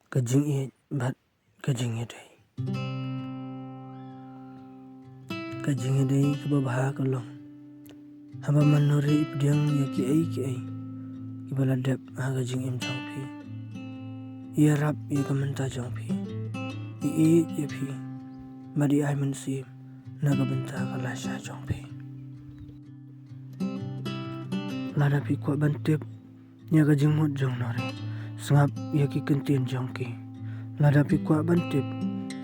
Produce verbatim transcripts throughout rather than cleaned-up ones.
Ka jingïeit bad ka jingïadei. Ka jingïadei kaba bha ka long haba ma Nore i pdiang ïa kiei kiei kiba la dep ha ka jingim jong phi. I ïarap ïa ka mynta jong phi, i ïeit ïa phi bad i ai mynsiem na ka bynta ka lashai jong phi. Lada phi kwah ban tip ïa ka jingmut jong Nore, sngap ïa ki kyntien jong ki. Lada phi kwah ban tip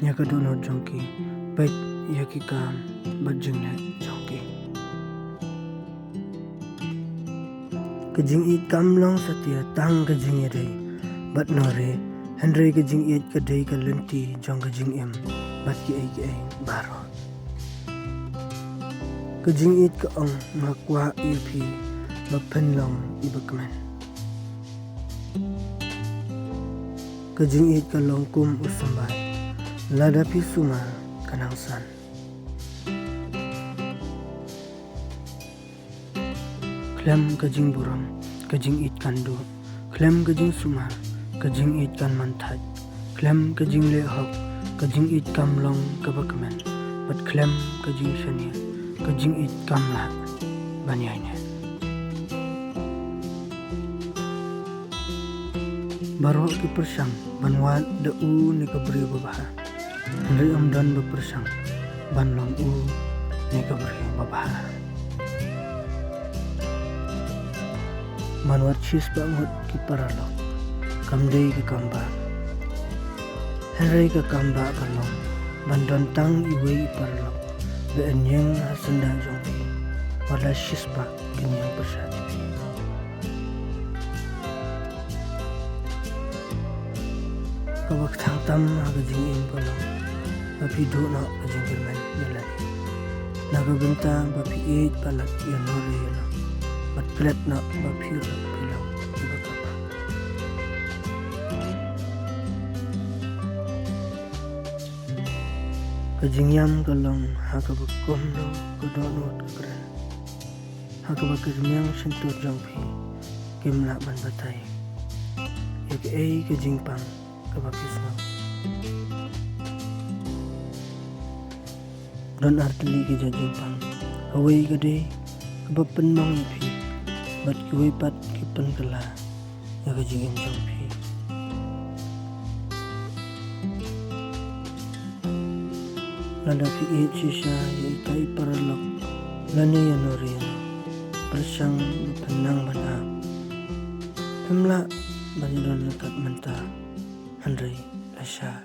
ïa ka dohnud jong ki, peit ïa ki kam bad jingleh jong ki. Ka jingïeit kam long satia tang ka jingïadei bad Nore, hynrei ka jingïeit ka dei ka lynti jong ka jingim bad kiei kiei baroh. Ka jingïeit ka ong, nga kwah ïa phi ba phin long iba kmen. Ka jingïeit ka long kum u symbai, lada phi sumar ka nang san. Khlem ka jingburom ka jingïeit kan duh. Khlem ka jingsumar ka jingïeit kan manthait. Khlem ka jingleh hok ka jingïeit kam long kaba kmen. Bad khlem ka jingshaniah ka jingïeit kam lah ban ïaineh. Baroh ki pyrshang ban wad da u ne ka briew babha, hynrei ym don ba pyrshang ban long u ne ka briew babha. Ban wad shispah ngut ki paralok kam dei ka kam bah, hynrei ka kam bah ka long ban don tang iwei i paralok ba yn ïeng ha syndah jong phi, wat la shispah kin ïeng pyrshah ïa phi. Kaba kthang tam ha ka jingim ka long ba phi duh noh ka jingkyrmen ïa lade, na ka bynta ba phi ïeit palat ïa Nore ïa lade, bad klet noh ba phi ruh phi long iba kyrpang. Ka jingïam ka long ha kaba kumno ka dohnud ka kren, ha kaba ka rmiang shyntur jong phi kim lah ban batai ïa kaei ka jingpang kaba phi sngew. Don artylli ki jait jingpang. Kawei ka dei kaba pynmong ïa phi, bad kiwei pat ki pynkylla ïa ka jingim jong phi. Lada phi ïeit shisha ïa ita i paralok lane ïa Nore, pyrshang ba phin nang ban ap. Phim lah ban ïadon ryngkat mynta, hynrei lashai.